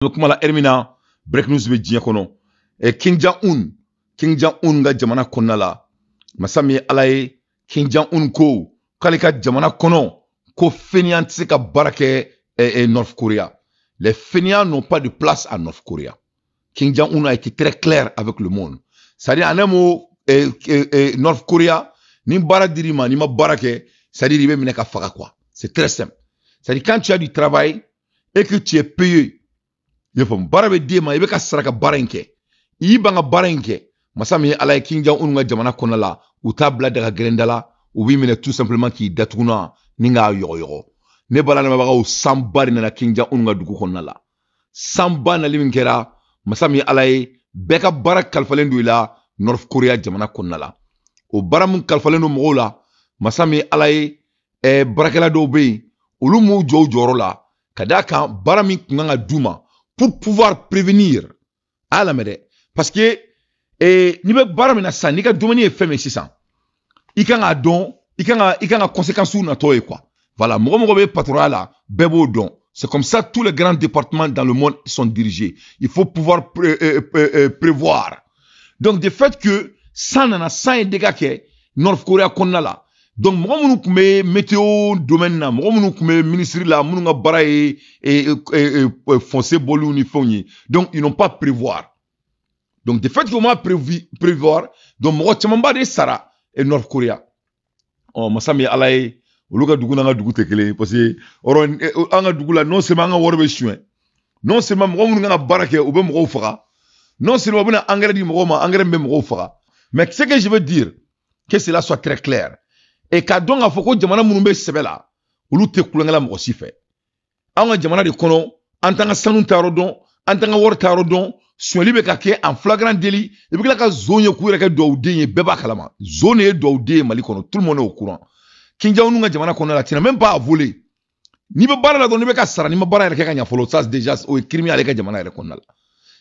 Bɛ kuma la heure min na, break news bɛ diɲɛ kɔnɔ. Kim Jong-un, Kim Jong-un ka jamana kɔnɔna la, masa min ye Ala ye, Kim Jong-un ko k'ale ka jamana kɔnɔ ko fainéant tɛ se ka baara kɛ North Korea. Les fainéants n'ont pas de place à North Korea. Kim Jong-un a été très clair avec le monde. C'est-à-dire, en un mot, North Korea, ni baara dir'i ma, n'i ma baara kɛ, c'est-à-dire i bɛ minɛ ka faga quoi. C'est très simple. C'est-à-dire, quand tu as du travail et que tu es payé, i y'a faamu, baara bɛ d'e ma, i bɛ ka sara ka baara in kɛ, i y'i ban ka baara in kɛ, masa min ye Ala ye, Kim Jong-un ka jamana kɔnɔna la, u t'a bila daga gɛrɛnda la, u b'i minɛ tout simplement k'i datugu na ni k'a yɔgɔyɔgɔ. Ne balamɛbagaw, sanba de nana Kim Jong-un ka dugu kɔnɔna la. Sanba nali min kɛra, masa min ye Ala ye, bɛɛ ka baara kalifalen don i la North Korea jamana kɔnɔna la. O baara min kalifalen don mɔgɔw la, masa min ye Ala ye, baarakɛla dɔw bɛ yen, olu m'u jɔ u jɔyɔrɔ la ka d'a kan baara min tun kan ka d'u ma pour pouvoir prévenir. A y'a lamɛn dɛ, parce que n'i bɛ baara min na sisan, n'i ka domaine ye fɛn min ye sisan, i kan k'a dɔn, i kan ka conséquences natɔ ye quoi. Voilà, mɔgɔ mɔgɔ bɛ patronat la, bɛɛ b'o dɔn. C'est comme ça, tous les grands départements dans le monde sont dirigés. Il faut pouvoir prévoir. Donc de fait que san nana, san ye dégâts kɛ North Korea kɔnɔna la. Donc mɔgɔ minnu tun bɛ météo domaine na, mɔgɔ minnu tun bɛ ministre la, minnu ka baara ye foncier bɔliw ni fɛnw ye, donc ils n'ont pas prévoir. Donc de fait qu'ils m'ont prévoir, donc mɔgɔ camanba de sara North Korea. Ɔ, masa min ye Ala ye, olu ka dugu n'an ka dugu tɛ kelen ye, parce que yɔrɔ an ka dugu la, non seulement an ka wari bɛ suɲɛ, non seulement mɔgɔ minnu kan ka baara kɛ, u bɛ mɔgɔw faga, non seulement u bɛna engrais di mɔgɔw ma, engrais min bɛ mɔgɔw faga. Mais ce que je veux dire, que cela soit très clair et k'a dɔn k'a fɔ ko jamana minnu bɛ sɛbɛ la, olu tɛ kulonkɛ la mɔgɔ si fɛ. An ka jamana de kɔnɔ, an t'an ka sanu taayɔrɔ dɔn, an t'an ka wari taayɔrɔ dɔn, sonyali bɛ ka kɛ en flagrant délit. I bɛ tila ka zon ye k'u yɛrɛ kɛ dugawuden ye, bɛɛ b'a kalama zon de ye dugawuden ye Mali kɔnɔ, tout le monde est au courant. Kim Jong-un ka jamana kɔnɔna la, tu n'as même pas à voler. N'i bɛ baara la dɔrɔn, n'i bɛ ka sara, n'i ma baara yɛrɛ kɛ ka ɲɛ fɔlɔ, ça déjà o ye crime ale ka jamana yɛrɛ kɔnɔna la.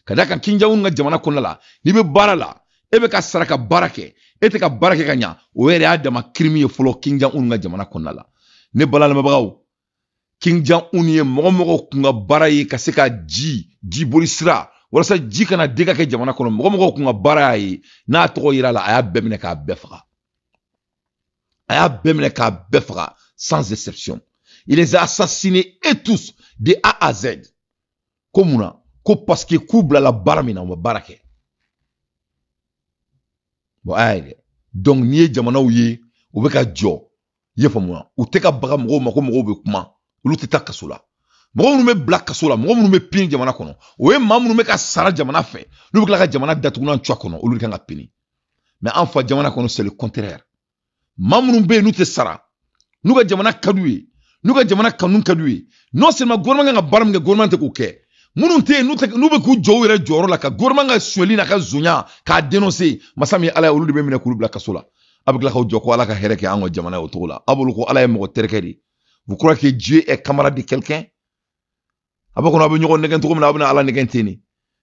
Ka d'a kan Kim Jong-un ka jamana kɔnɔna la, n'i bɛ baara la, e bɛ ka sara ka baara kɛ, e tɛ ka baara kɛ ka ɲa, o yɛrɛ y'a dama crime ye fɔlɔ Kim Jong-un ka jamana kɔnɔna la. Ne balamɛbagaw, Kim Jong-un ye mɔgɔ mɔgɔ kun ka baara ye ka se ka ji boli sira walasa ji kana dégâts kɛ jamana kɔnɔ, mɔgɔ mɔgɔ kun ka baara y'a ye, n'a tɔgɔ yira la, a y'a bɛɛ minɛ k'a bɛɛ faga. A y'a bɛɛ minɛ k'a bɛɛ faga sans exception. Il les a assassinés et tous de A à Z. Ko mun na? Ko parce que k'u bilala baara min na, u ma baara kɛ. Bon, a y'a ye dɛ. Donc n'i ye jamanaw ye u bɛ ka jɔ, i y'a faamu wa, u tɛ ka baga mɔgɔw ma ko mɔgɔw bɛ kuma, olu tɛ taa kaso la. Mɔgɔ minnu bɛ bila kaso la, mɔgɔ minnu bɛ pini jamana kɔnɔ, o ye maa minnu bɛ ka sara jamana fɛ, n'u bɛ tila ka jamana datugulan cu a kɔnɔ, olu de kan ka pini. Mais an fa jamana kɔnɔ, c'est le contraire. Maa minnu bɛ yen n'u tɛ sara, n'u ka jamana ka d'u ye, n'u ka jamana kanu ka d'u ye, non seulement gouvernement kan ka baara min kɛ, gouvernement tɛ k'o kɛ. Minnu tɛ yen n'u bɛ k'u jɔ u yɛrɛ jɔyɔrɔ la ka gouvernement ka sonyali n'a ka zonya k'a dénoncer, masa min ye Ala ye, olu de bɛ minɛ k'olu bila kaso la. A bɛ tila k'aw jɔ ko Ala ka hɛrɛ kɛ an ka jamana ye o cogo la. A bolo ko Ala ye mɔgɔ terikɛ de ye. Vous croyez que Dieu est camarade de quelqu'un? A b'a kɔnɔ a bɛ ɲɔgɔn nɛgɛn cogo min na, a bɛna Ala nɛgɛn ten de.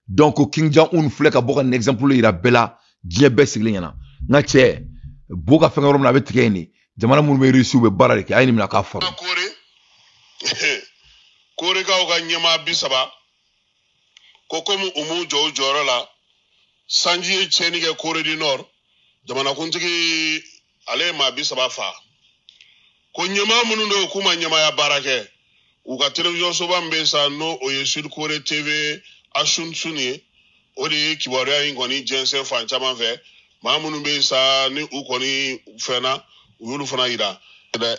Donc Kim Jong-un filɛ ka bɔ ka nin exemple yira bɛɛ la, diɲɛ bɛɛ sigilen ɲɛna. N ka cɛ, bo ka fɛn yɔrɔ min na, a bɛ tigɛ yen de. Jamana minnu bɛ Russie, u bɛ baara de kɛ. A ye nin minɛ k'a faru. Kore Korekaw ka ɲɛmaa 30 ko komi u m'u jɔ u jɔyɔrɔ la, sanji ye tiɲɛni kɛ Corée du Nord, jamanakuntigi ale ye maa 30 fa. Ko ɲɛmaa minnu don, k'u ma ɲɛmaaya baara kɛ. U ka télévision soba min bɛ yen sa, n'o o ye Sud Corée TV Asunsun ye, o de ye kibaruya in kɔni jɛnsɛn fan caman fɛ. Maa minnu bɛ yen sa, ni u kɔni fɛnna, u y'olu fana yira dɛ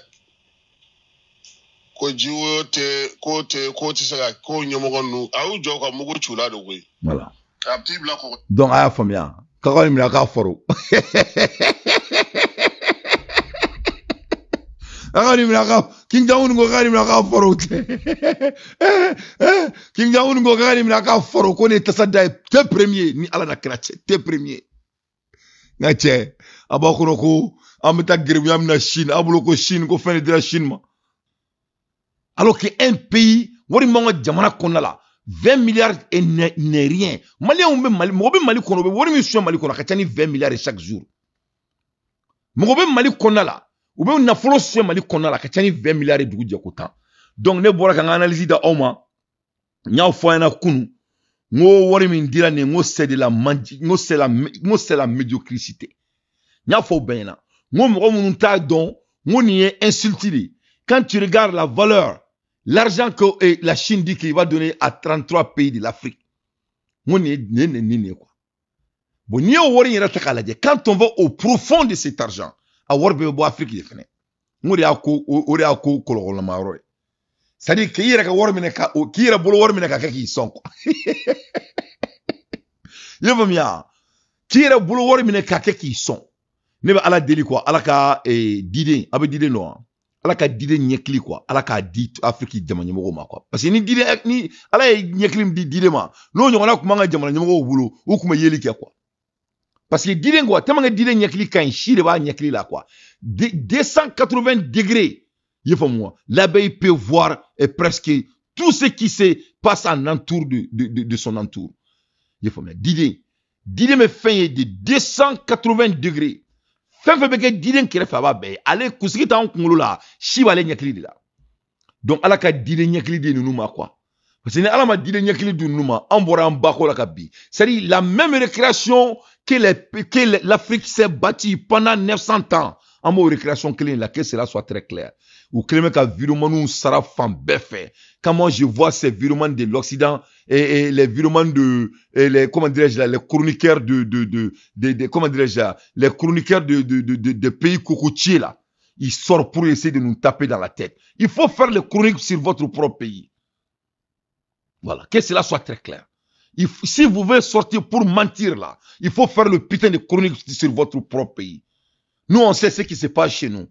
ko jiwoyo tɛ ko tɛ ko tɛ se ka ko ɲɛmɔgɔ ninnu a y'u jɔ ka mugu ci u la de koyi. Voilà. A bɛ t'i bila kɔgɔ. Donc a y'a faamuya, k'aw nin minɛ k'a faru. A ka nin minɛ ka Kim Jong-un ko k'a nin minɛ k'a faru. Kim Jong-un ko k'a nin minɛ k'a faru, ko nin ye tasa da ye te premier ni Ala na kira cɛ te premier. N ka cɛ, a b'a kɔnɔ ko an bɛ taa geribuya min na Chine, a bolo ko Chine ko fɛn de dira Chine ma. Alors que un pays, wari min b'an ka jamana kɔnɔna la, 20 milliards n'est rien. Maliyɛnw bɛ Mali, mɔgɔ bɛ Mali kɔnɔ, u bɛ wari min suɲɛ Mali kɔnɔ, a ka ca ni 20 milliards ye chaque jour. Mɔgɔ bɛ Mali kɔnɔna la, u bɛ nafolo suɲɛ Mali kɔnɔna la, a ka ca ni 20 milliards ye dugu jɛ ko tan. Donc ne bɔra ka n ka analyse da aw ma. N y'aw fɔ a ɲɛna kunun, n ko wari min dira nin, n ko c'est de la n ko c'est la n ko c'est la médiocrité. N y'a fɔ aw bɛɛ ɲɛna, n ko mɔgɔ minnu t'a dɔn, n ko nin ye insulte de ye. Quand tu regardes la valeur, l'argent que la Chine dit qu'il va donner à 33 pays de l'Afrique, n ko nin ye nin ye nin ye quoi. Bon, n'i y'o wari in yɛrɛ ta k'a lajɛ, quand on va au profond de cet argent, a wari bɛɛ bɛ bɔ Afrique de fɛnɛ. N ko de y'a ko, o de y'a ko kɔlɔkɔlɔma yɔrɔ ye. C'est à dire k'i yɛrɛ ka wari minɛ ka k'i yɛrɛ bolo wari minɛ ka kɛ k'i sɔn quoi. I y'a faamuya? K'i yɛrɛ bolo wari minɛ k'a kɛ k'i sɔn. Ne bɛ Ala deli quoi, Ala ka diden, a bɛ diden dɔn wa? Ala ka diden ɲɛkili quoi, Ala k'a di Afiriki jamana ɲɛmɔgɔw ma quoi. Parce que ni diden, ni Ala ye ɲɛkili min di diden ma, n'o ɲɔgɔnna tun b'an ka jamana ɲɛmɔgɔw bolo, u tun bɛ yeli kɛ quoi. Parce que diden quoi, tellement que diden ɲɛkili ka ɲi, si de b'a ɲɛkili la quoi. 280 degrés, i y'a faamu wa? L'abeille peut voir presque tout ce qui se passe en entour de son entour. I y'a faamuya? Diden bɛ fɛn ye de 280 degrés. Fɛn fɛn bɛ kɛ diden kɛrɛfɛ, a b'a bɛɛ ye. Ale kunsigi t'anw kunkolo la, si b'ale ɲɛkili de la. Donc Ala ka diden ɲɛkili di ninnu ma quoi. Parce que ni Ala ma diden ɲɛkili di ninnu ma, an bɔra an bako la ka bin. C'est-à-dire la même récréation que l'Afrique s'est bâtie pendant 900 ans. An b'o récréation kelen la, que cela soit très clair. U kelen bɛ ka vidéomanw sara fan bɛɛ fɛ. Quand moi je vois ces vidéomans de l'Occident et les vidéomans de et les, comment dirais-je là, les chroniqueurs de, comment dirais-je là, les chroniqueurs de pays cocotiers là, ils sortent pour essayer de nous taper dans la tête. Il faut faire les chroniques sur votre propre pays. Voilà, que cela soit très clair. Si vous voulez sortir pour mentir là, il faut faire le putain de chronique sur votre propre pays. Nous, on sait ce qui se passe chez nous.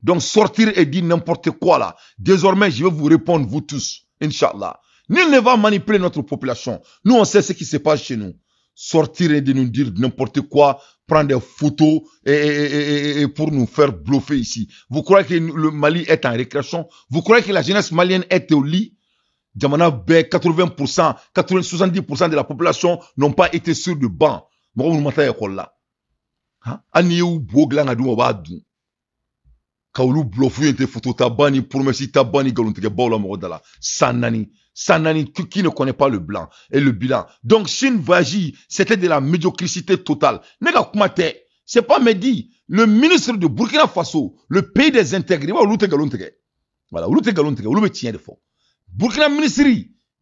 Donc, sortir et dire n'importe quoi là. Désormais, je vais vous répondre, vous tous. Inch'Allah. Nul ne va manipuler notre population. Nous, on sait ce qui se passe chez nous. Sortir et de nous dire n'importe quoi, prendre des photos et pour nous faire bluffer ici. Vous croyez que le Mali est en récréation? Vous croyez que la jeunesse malienne est au lit? Jamana bɛɛ, 80%, 80, 70% de la population n'ont pas été sur le banc. Mɔgɔ minnu ma taa école la. Hali n'i y'u bo dilan ka d'u ma, u b'a dun. Ka olu bluffer ye tɛ photo ta ban ni promesse ta ban ni nkalontigɛbaw la mɔgɔ da la. San naani. San naani, qui ne connaît pas le blanc et le bilan. Donc Chine voyage, c'était de la médiocrité totale. Ne ka kuma tɛ. C'est pas Mehdi. Le ministre de Burkina Faso, le pays des intégrés, olu tɛ nkalon tigɛ. Voilà, olu tɛ nkalon tigɛ, olu bɛ tiɲɛ de fɔ. Burkina ministre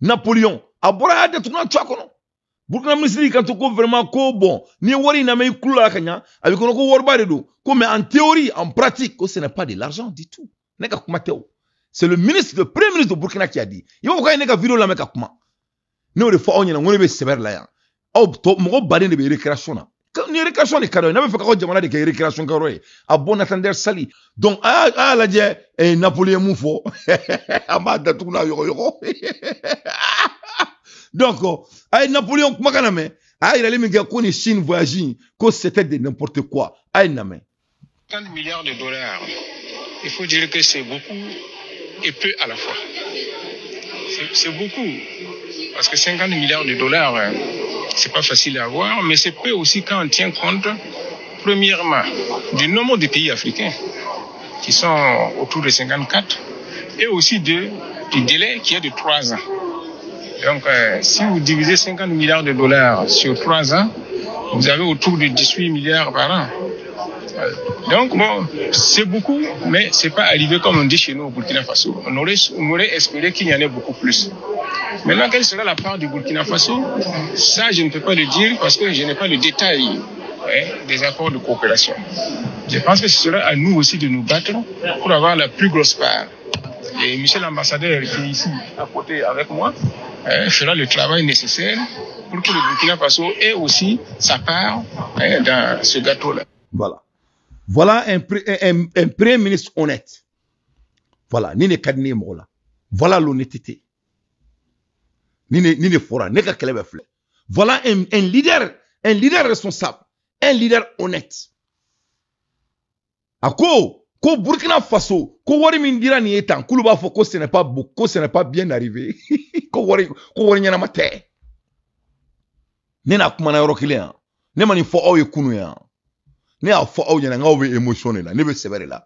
Napoléon, a bɔra y'a datugu n'a cogoya kɔnɔ. Burkina ministre kan to ko vraiment ko bon, ni ye wari in lamɛn i kulo la ka ɲa, a bɛ kɔnɔ ko wariba de don. Ko mais en théorie, en pratique, ko ce n'est pas de l'argent du tout. Ne ka kuma tɛ o. C'est le ministre, le premier ministre de Burkina qui a dit. I b'a fɔ k'a ye ne ka vidéo lamɛn ka kuma. Ne y'o de fɔ aw ɲɛna, n ko ne bɛ sɛbɛ de la yan. Aw tɔ mɔgɔ baden de bɛ récréation na. Ni récréation de ka d'aw ye, n'a bɛ fɛ k'aw ka jamana de kɛ récréation kɛyɔrɔ ye. A bon entendeur sali. Donc a y'a lajɛ Napoléon mun fɔ. An b'a datugu n'a yɔgɔyɔgɔ. Donc a ye Napoléon kumakan lamɛn. A y'a yirali min kɛ ko ni Chine voyage, ko c'était de n'importe quoi. A ye lamɛn. 50 milliards de dollars. Il faut dire que c'est beaucoup et peu à la fois. C'est beaucoup. Parce que 50 milliards de dollars, c'est pas facile à avoir, mais c'est peu aussi quand on tient compte, premièrement, du nombre de pays africains qui sont autour de 54 et aussi du délai qui est de 3 ans. Donc, si vous divisez 50 milliards de dollars sur 3 ans, vous avez autour de 18 milliards par an. Donc, bon, c'est beaucoup, mais c'est pas arrivé comme on dit chez nous au Burkina Faso. On aurait espéré qu'il y en ait beaucoup plus. Maintenant, quelle sera la part du Burkina Faso? Ça, je ne peux pas le dire parce que je n'ai pas le détail, hein, des accords de coopération. Je pense que ce sera à nous aussi de nous battre pour avoir la plus grosse part. Et monsieur l'ambassadeur qui est ici à côté avec moi, hein, fera le travail nécessaire pour que le Burkina Faso ait aussi sa part, hein, dans ce gâteau-là. Voilà. Voilà un premier ministre honnête. Voilà, ni ne ka di ne ye mɔgɔ la. Voilà l'honnêteté. Ni ne fɔra, ne ka kɛlɛ bɛ filɛ. Voilà un leader, un leader responsable, un leader honnête. A ko, ko Burkina Faso, ko wari min dira nin ye tan, k'olu b'a fɔ ko ce n'est pas beau, ko ce n'est pas bien arrivé. Ko wari ɲɛnama tɛ. Ne n'a kumana yɔrɔ kelen yan. Ne ma nin fɔ aw ye kunun yan. Ne y'a fɔ aw ɲɛna, n k'aw bɛ émotion de la, ne bɛ sɛbɛ de la.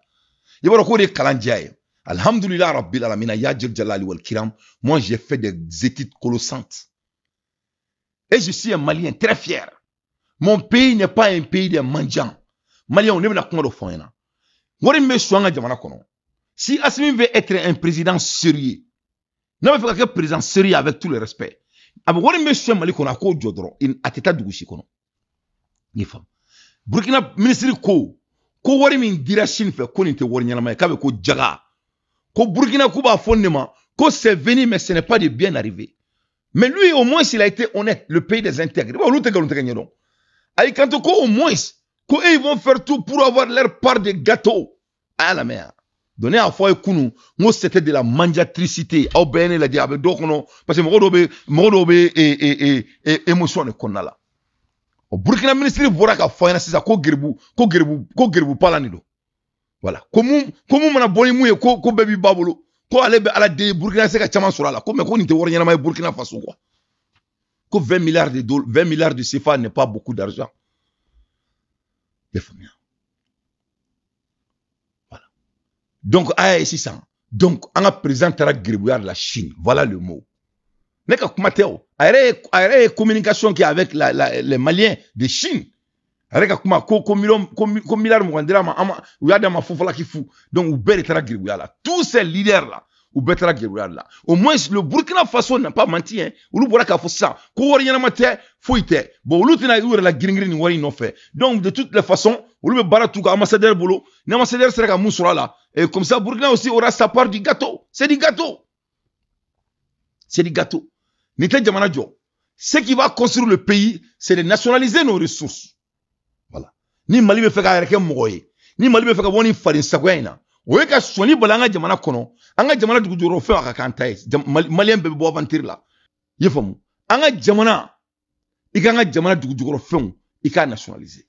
I b'a dɔn k'o de ye kalan diya ye. Alhamdulillah Rabbil Alamina, Ya Djel Jalali wal Kiram, moi j'ai fait des études colossantes. Et je suis un Malien très fier. Mon pays n'est pas un pays de mendiants. Malien, on est venu à kuma dɔ fɔ an ɲɛna. Wari min bɛ su an ka jamana kɔnɔ. Si Assimi veut être un président sérieux, n'a bɛ fɛ ka kɛ président sérieux avec tout le respect, a bɛ wari min bɛ su Mali kɔnɔ, a k'o jɔ dɔrɔn, a tɛ taa dugu si kɔnɔ. I faamu? Burkina ministre ko ko wari min dira Chine fɛ, ko nin tɛ wari ɲɛnama ye, k'a bɛ ko jaga. Ko Burkina k'u b'a fɔ nin de ma ko c'est venu mais ce n'est pas de bien arrivé. Mais lui au moins il a été honnête, le pays des intègres. Olu tɛ nkalon tigɛ ɲɛdɔn. A y'i kanto ko au moins ko eux ils vont faire tout pour avoir leur part de gâteau. A y'a lamɛn yan. Donc ne y'a fɔ a ye kunun n ko c'était de la mandiatricité. Aw bɛɛ ye ne lajɛ a bɛ dɔw kɔnɔ parce que mɔgɔ dɔw bɛ émotion de kɔnɔna la. O Burkina ministre bɔra ka fɔ an ɲɛna sisan ko geribu ko geribu ko geribu palan de don. Voilà. Ko mun mana bɔ ni mun ye ko bɛɛ b'i ba bolo. Ko ale bɛ Ala deli Burkina se ka caman sɔrɔ a la. Ko mais ko nin tɛ wari ɲɛnama ye Burkina Faso quoi. Ko 20 milliards de dollars, 20 milliards de CFA n'est pas beaucoup d'argent. I faamuya? Voilà. Donc a ye sisan. Donc an ka président taara geribuya de la Chine. Voilà le mot. Ne ka kuma tɛ o. A yɛrɛ ye communication kɛ avec les Maliens de Chine. A yɛrɛ ka kuma ko miliyɔn ko miliyari 20 dira ma, an ma u y'a d'a ma fufalaki fu. Donc u bɛɛ de taara geribuya la. Tous ces leaders là, u bɛɛ taara geribuya la. Au moins le Burkina Faso n'a pas menti hein. Olu bɔra k'a fɔ sisan ko wari ɲɛnama tɛ, foyi tɛ. Bon, olu tɛna u yɛrɛ la girin-girin nin wari in nɔfɛ. Donc de toutes les façons, olu bɛ baara t'u ka ambassadeur bolo. Ni ambassadeur sera ka mun sɔrɔ a la, et comme ça Burkina aussi aura sa part du gâteau. C'est du gâteau. C'est du gâteau. Nin tɛ jamana jɔ. Ce qui va construire le pays, c'est de nationaliser nos ressources. Voilà. Ni Mali bɛ fɛ k'a yɛrɛ kɛ mɔgɔ ye, ni Mali bɛ fɛ ka bɔ nin faden sagoya in na, o ye ka sɔnni bali an ka jamana kɔnɔ, an ka jamana dugujukɔrɔ fɛn a ka k'an ta ye. Malien bɛɛ bɛ bɔ aventure la. I ye faamu? An ka jamana, i k'an ka jamana dugujukɔrɔ fɛnw, i k'a nationaliser.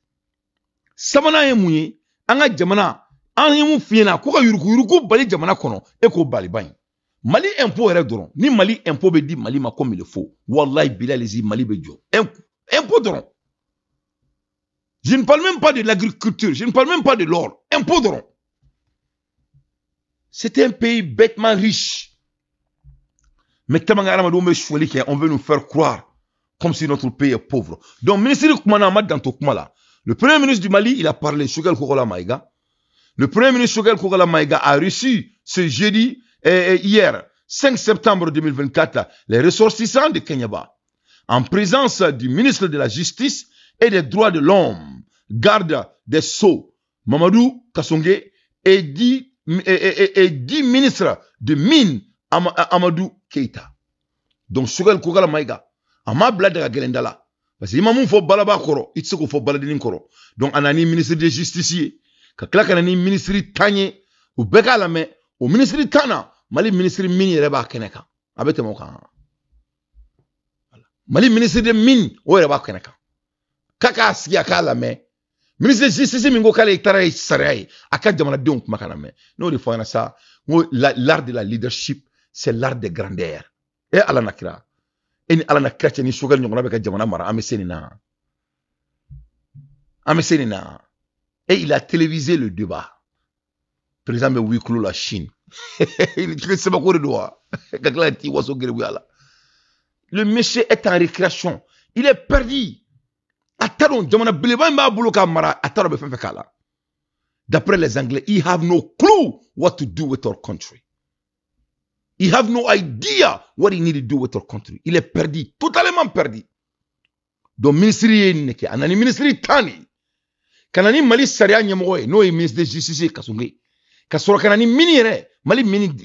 Sabanan ye mun ye? An ka jamana, an ye mun f'i ɲɛna ko ka yuruguyurugu bali jamana kɔnɔ, e k'o bali ban ye. Mali impôt yɛrɛ dɔrɔn, ni Mali impôt bɛ di Mali ma comme il faut, wallahi bilahi Mali bɛ jɔ. Impôt dɔrɔn. Je ne parle même pas de l'agriculture, je ne parle même pas de l'or. Impôt dɔrɔn. C'est un pays bêtement riche. Mais tellement hadamadenw bɛ suɲɛli kɛ, on veut nous faire croire comme si notre pays est pauvre. Donc ministre kumana a ma dan to kuma la. Le premier ministre du Mali, il a parlé, Choguel Kokalla Maïga. Le premier ministre Choguel Kokalla Maïga a reçu ce jeudi, hier, 5 septembre 2024, les ressortissants de Kéniéba, en présence du ministre de la Justice et des Droits de l'Homme, garde des Sceaux, Mamadou Kassogué, et 10 ministres de Mines, Amadou Keïta. Donc, Choguel Kokalla Maïga, a ma bila daga gɛlɛnda la. Parce que i ma mun fɔ balaba kɔrɔ, i tɛ se k'o fɔ baladennin kɔrɔ. Donc, a nana ni ministre de Justice ye, ka tila ka na ni ministre 10 ye, u bɛɛ k'a lamɛn. O ministre 10 na, Mali ministre mine yɛrɛ b'a kɛnɛ kan. A bɛ tɛmɛ o kan. Mali ministre de mine, o yɛrɛ b'a kɛnɛ kan. K'a k'a sigi a k'a lamɛn. Ministre de Justice min ko k'ale taara ye sariya ye, a ka jamanadenw kuma kana mɛn. N'o de fɔ an ɲɛna sa, n ko l'art de la leadership, c'est l'art de grandeur. E Ala na kira. E ni Ala na kira cɛ ni Choguel ɲɔgɔnna bɛ ka jamana mara, an bɛ se nin na. An bɛ se nin na. Et il a télévisé le débat. Président bɛ huis clos la Chine. Sɛbɛko de don wa? Ka tila ka t'i waso geribuya la. Le monsieur est en récréation. Il est perdu. A t'a dɔn jamana belebeleba min b'a bolo k'a mara, a t'a dɔn a bɛ fɛn fɛn k'a la. D'après les Anglais, he have no clue what to do with our country. He have no idea what he need to do with our country. Il est perdu, totalement perdu. Donc ministre ye nin de kɛ. A nana ni ministre 10 de ye. Ka na ni Mali sariya ɲɛmɔgɔ ye, n'o ye ministre de Justice ye Kassogué. Ka sɔrɔ ka na ni mine yɛrɛ, Mali mine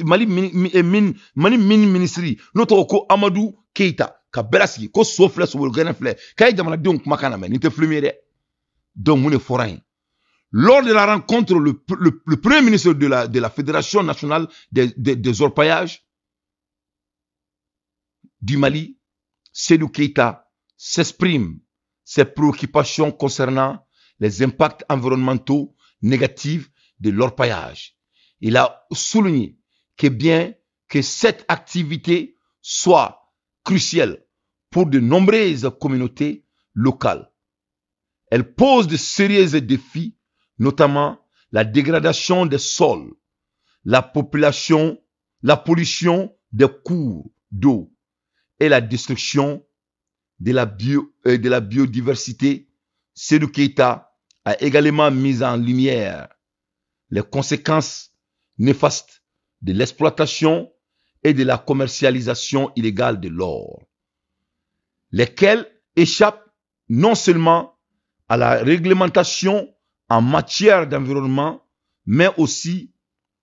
Mali mine Mali mine ministre, n'o tɔgɔ ko Amadou Keïta, ka bɛɛ lasigi ko so filɛ, sobolokɛnɛ filɛ, k'a ye jamanadenw kumakan lamɛn. Nin tɛ film ye dɛ. Donc mun de fɔra yen? Lors de la rencontre, le premier ministre de la Fédération nationale des orpaillages du Mali, Seydou Keïta, s'exprime ses préoccupations concernant les impacts environnementaux négatifs de l'orpaillage. Il a souligné que bien que cette activité soit cruciale pour de nombreuses communautés locales, elle pose de sérieux défis, notamment la dégradation des sols, la population, la pollution des cours d'eau et la destruction de la biodiversité. Seydou Keïta a également mis en lumière les conséquences néfastes de l'exploitation et de la commercialisation illégale de l'or, lesquelles échappent non seulement à la réglementation en matière d'environnement, mais aussi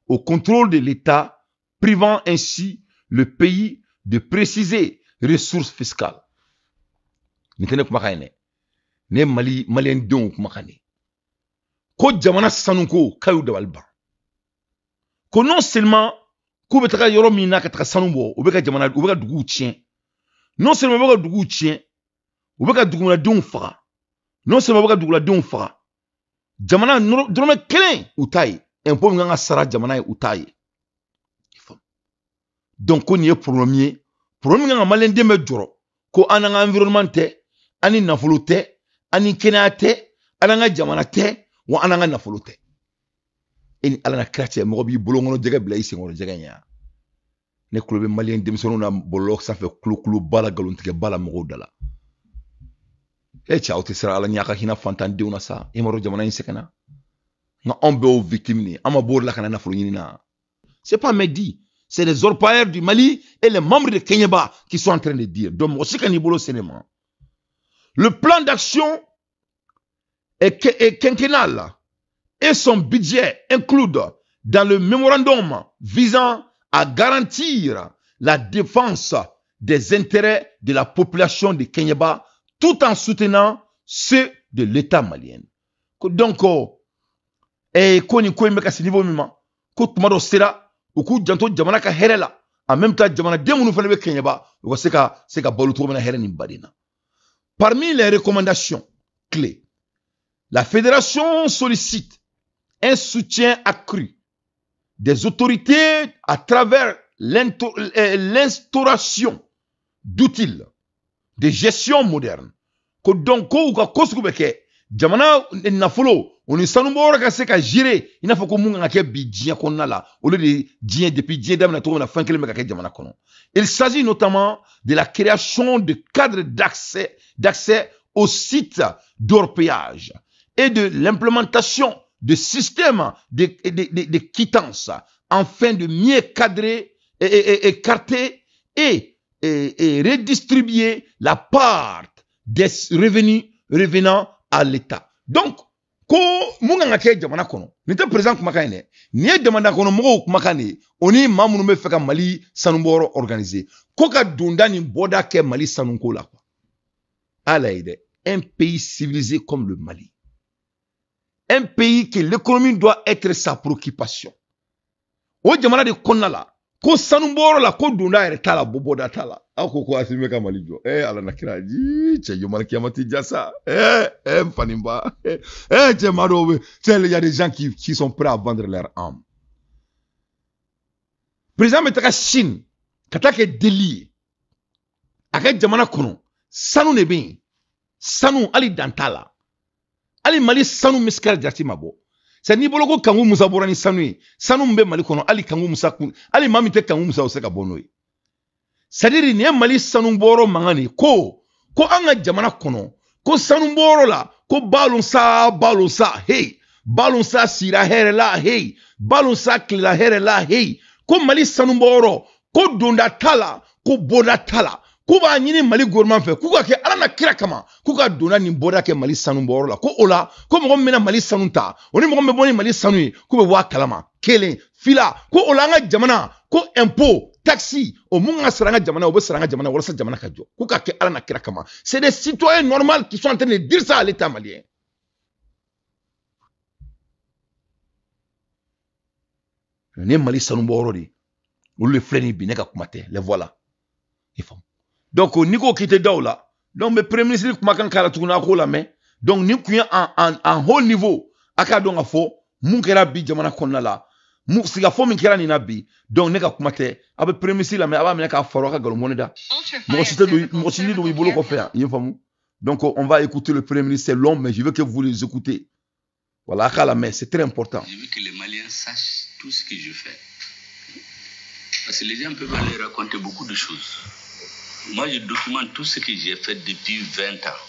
au contrôle de l'État, privant ainsi le pays de préciser ressources fiscales. Ne Mali malien denw kumakan de ko jamana sanuko k'ayu dabali ban ko non seulement k'u bɛ taga yɔrɔ min na ka taga sanu bɔ, u bɛ ka jamana, u bɛ ka duguw tiɲɛ, non seulement u bɛ ka duguw tiɲɛ, u bɛ ka duguladenw faga, non seulement u bɛ ka duguladenw faga, jamana dɔrɔmɛ kelen u t'a ye, impôt min kan ka sara jamana ye u t'a ye. Donc ko nin ye problème ye, problème min kan ka malien den bɛ jɔrɔ ko an n'an ka environnement tɛ, an ni nafolo tɛ, an ni kɛnɛya tɛ, an n'an ka jamana tɛ, wa an n'an ka nafolo tɛ. E ni Ala na kira cɛ, mɔgɔ b'i bolo kɔnɔ jɛgɛ bila i senkɔrɔ jɛgɛ ɲɛ. Ne kulo bɛ malien denmisɛnninw na bɔlɔlɔ sanfɛ kulo ba la, nkalontigɛ ba la mɔgɔw da la. E cɛ, aw tɛ siran Ala ɲɛ, a ka hinɛ fantandenw na sa. E m'a dɔn jamana in sɛgɛnna, nka anw bɛɛ y'o victime de ye, an ma bɔ o de la ka na nafolo ɲini na. C'est pas Mehdi, c'est les orpailleurs du Mali et les membres de Kenyeba qui sont en train de dire. Donc mɔgɔ si ka n'i bolo sɛnɛ ma. Le plan d'action est quinquennal et son budget inclut dans le mémorandum visant à garantir la défense des intérêts de la population de Kenyeba tout en soutenant ceux de l'État malien. Donc, ko nin ko in bɛ ka se niveau min ma, ko tuma dɔ sera u k'u janto jamana ka hɛrɛ la, en même temps jamanaden minnu fana bɛ Kenyeba, u ka se ka balo cogo min na hɛrɛ ni baden na. Parmi les recommandations clés, la fédération sollicite un soutien accru des autorités à travers l'instauration d'outils de gestion moderne. Ko donc ko u ka ko sugu bɛ kɛ jamana nafolo o ni sanubɔyɔrɔ ka se ka gérer i n'a fɔ ko mun kan ka kɛ bi diɲɛ kɔnɔna la, au lieu de diɲɛ depuis diɲɛ daminɛ cogo min na, fɛn kelen bɛ ka kɛ jamana kɔnɔ. Il s'agit notamment de la création de cadres d'accès aux sites d'orpaillage et de l'implémentation de systèmes de quittance afin de mieux cadrer et écarter et redistribuer la part des revenus revenant à l'État. Donc, ko mun kan ka kɛ jamana kɔnɔ, nin tɛ président kumakan ye dɛ, nin ye jamana kɔnɔ mɔgɔw kumakan de ye, o ni maa minnu bɛ fɛ ka Mali sanubɔyɔrɔ organiser, ko ka donda ni bɔda kɛ Mali sanuko la quoi. Ala ye dɛ, un pays civilisé comme le Mali, un pays que l'économie doit être sa préoccupation, o jamana de kɔnɔna la ko sanubɔyɔrɔ la ko donda yɛrɛ t'a la, bɔda t'a la. Aw ko ko Asimi bɛ ka Mali jɔ. Ala na kira ji cɛ jɔ, Mali kiyama ti ja sa. N faninba, cɛ, maa dɔw bɛ cɛ, il y a des gens qui sont prêts à vendre leur âme. Président bɛ taga Chine ka taa kɛ deli ye a ka jamana kɔnɔ, sanu de bɛ yen, sanu hali dan t'a la, hali Mali sanu misikari jate ma bɔ. C'est n'i bolo ko Kanku Musa bɔra ni sanu ye, sanu min bɛ Mali kɔnɔ, hali Kanku Musa kun, hali maa min tɛ Kanku Musa, o tɛ se ka bɔ n'o ye. C'est à dire nin ye Mali sanubɔyɔrɔ mankan de ye, ko an ka jamana kɔnɔ ko sanubɔyɔrɔ la ko balon sa, balon sa, hey, balon sa sira hɛrɛ la, hey, balon sa tilela hɛrɛ la, hey, ko Mali sanubɔyɔrɔ ko donda t'a la, ko bɔda t'a la, k'u b'a ɲini Mali gouvernement fɛ k'u ka kɛ Ala na kira kama, k'u ka donna nin bɔda kɛ Mali sanu bɔyɔrɔ la, ko o la ko mɔgɔ min bɛna Mali sanu ta, o ni mɔgɔ min bɛ bɔ ni Mali sanu ye, k'u bɛ bɔ a kalama kelen fila, ko o la an ka jamana ko impôt taxe o mun ka sara an ka jamana, o bɛ sara an ka jamana walasa jamana ka jɔ, k'u ka kɛ Ala na kira kama. C'est des citoyens normaux qui sont en train de dire ça à l'État malien. Nin ye Mali sanu bɔyɔrɔ de ye, olu de filɛ nin bi, ne ka kuma tɛ, les voilà. I faamu? Donc n'i ko k'i tɛ da o la, donc n bɛ premier ministre kumakan k'a la tuguni, a k'o lamɛn. Donc nin kun ye en haut niveau, a k'a dɔn k'a fɔ mun kɛra bi jamana kɔnɔna la, mun sigikafɔ min kɛra nin na bi. Donc ne ka kuma tɛ, a bɛ premier ministre lamɛn, a b'a minɛ k'a fara a ka nkalon mɔni da, mɔgɔ si tɛ don, mɔgɔ si tɛ don i bolo kɔfɛ yan, i ye faamu? Donc on va écouter le premier ministre, c'est long, mais je veux que vous les écoutez. Voilà, a k'a lamɛn, c'est très important. Je veux que les Maliens sachent tout ce que je fais. Parce que les gens peuvent aller raconter beaucoup de choses. Moi, je documente tout ce que j'ai fait depuis 20 ans.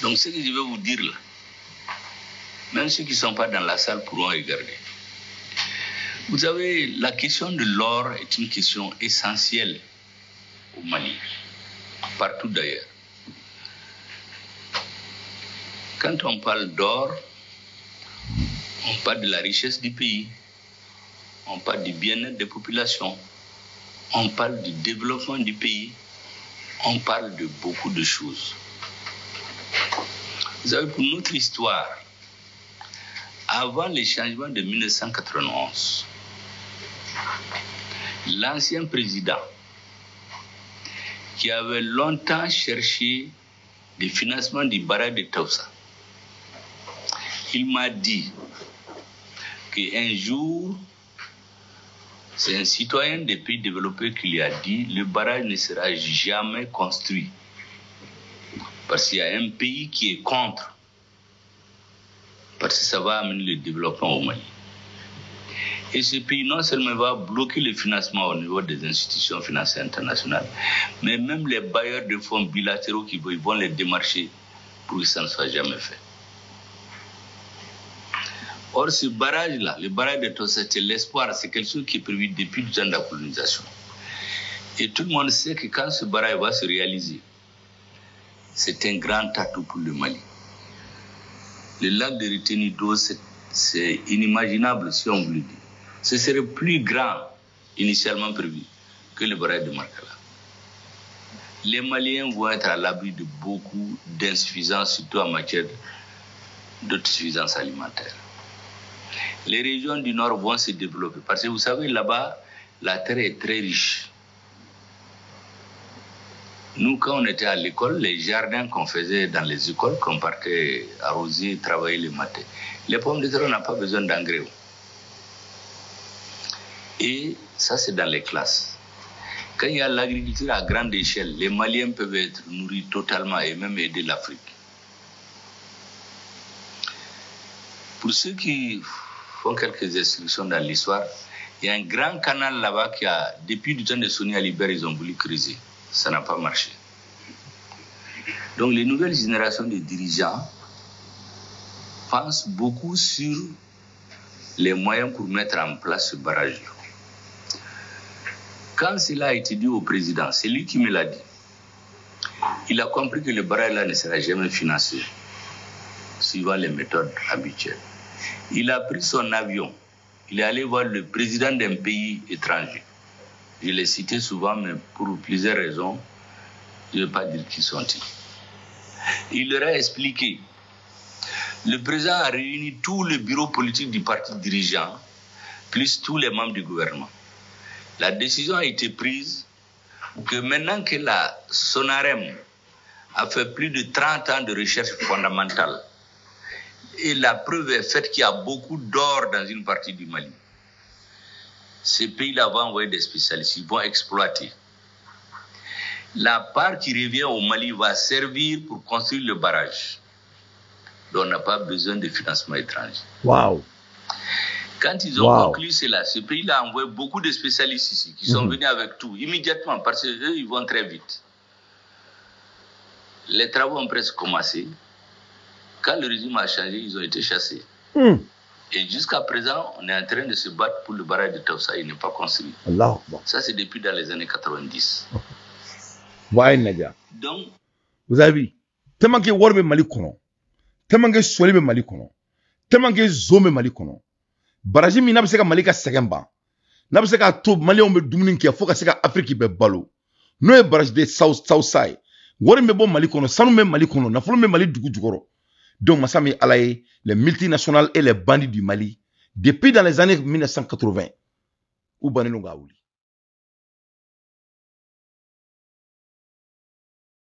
Donc, ce que je vais vous dire là, même ceux qui ne sont pas dans la salle pourront regarder. Vous savez, la question de l'or est une question essentielle au Mali, partout d'ailleurs. Quand on parle d'or, on parle de la richesse du pays, on parle du bien-être des populations, on parle du développement du pays, on parle de beaucoup de choses. Vous savez, pour notre histoire, avant les changements de 1991, l'ancien président, qui avait longtemps cherché des financements du barrage de Taoussa, il m'a dit qu'un jour, c'est un citoyen des pays développés qui lui a dit le barrage ne sera jamais construit parce qu'il y a un pays qui est contre, parce que ça va amener le développement au Mali. Et ce pays non seulement va bloquer le financement au niveau des institutions financières internationales, mais même les bailleurs de fonds bilatéraux qui vont les démarcher pour que ça ne soit jamais fait. Or, ce barrage-là, le barrage de Taoussa, c'est l'espoir, c'est quelque chose qui est prévu depuis le temps de la colonisation. Et tout le monde sait que quand ce barrage va se réaliser, c'est un grand atout pour le Mali. Le lac de retenue d'eau, c'est inimaginable si on vous le dit. Ce serait plus grand, initialement prévu, que le barrage de Markala. Les Maliens vont être à l'abri de beaucoup d'insuffisances, surtout en matière d'autosuffisance alimentaire. Les régions du Nord vont se développer parce que vous savez, là-bas, la terre est très riche. Nous, quand on était à l'école, les jardins qu'on faisait dans les écoles, qu'on partait arroser, travailler le matin, les pommes de terre, on n'a pas besoin d'engrais. Et ça, c'est dans les classes. Quand il y a l'agriculture à grande échelle, les Maliens peuvent être nourris totalement et même aider l'Afrique. Pour ceux qui font quelques instructions dans l'histoire, il y a un grand canal là-bas qui a, depuis le temps de Soni Alibert, ils ont voulu creuser. Ça n'a pas marché. Donc les nouvelles générations de dirigeants pensent beaucoup sur les moyens pour mettre en place ce barrage-là. Quand cela a été dit au président, c'est lui qui me l'a dit. Il a compris que le barrage-là ne sera jamais financé, suivant les méthodes habituelles. Il a pris son avion, il est allé voir le président d'un pays étranger. Je l'ai cité souvent, mais pour plusieurs raisons, je ne vais pas dire qui sont-ils. Il leur a expliqué. Le président a réuni tout le bureau politique du parti dirigeant, plus tous les membres du gouvernement. La décision a été prise que maintenant que la SONAREM a fait plus de 30 ans de recherche fondamentale, et la preuve est faite qu'il y a beaucoup d'or dans une partie du Mali. Ces pays-là vont envoyer des spécialistes, ils vont exploiter. La part qui revient au Mali va servir pour construire le barrage. Donc on n'a pas besoin de financement étranger. Wow. Quand ils ont conclu cela, ce pays-là a envoyé beaucoup de spécialistes ici, qui sont venus avec tout, immédiatement, parce qu'eux, ils vont très vite. Les travaux ont presque commencé. Quand le régime a changé, ils ont été chassés. Et jusqu'à présent, on est en train de se battre pour le barrage de Taoussa. Il n'est pas construit. Allah. Ça, c'est depuis dans les années 90. Ouais, Nadia. Donc, vous avez vu, tellement que wari bɛ Mali kɔnɔ, tellement que soli bɛ Mali kɔnɔ, tellement que zon bɛ Mali kɔnɔ, baraji min n'a bɛ se ka Mali ka sɛgɛn ban, n'a bɛ se k'a to Maliyɛnw bɛ dumuni kɛ fo ka se ka Afiriki bɛɛ balo, n'o ye baraji de Taoussa ye, wari min bɛ bɔ Mali kɔnɔ, sanu bɛ Mali kɔnɔ, nafolo bɛ Mali dugu jukɔrɔ. Donc, masa min Ala ye, les multinationales et les bandits du Mali, depuis dans les années 1980, u bannen don k'a wuli.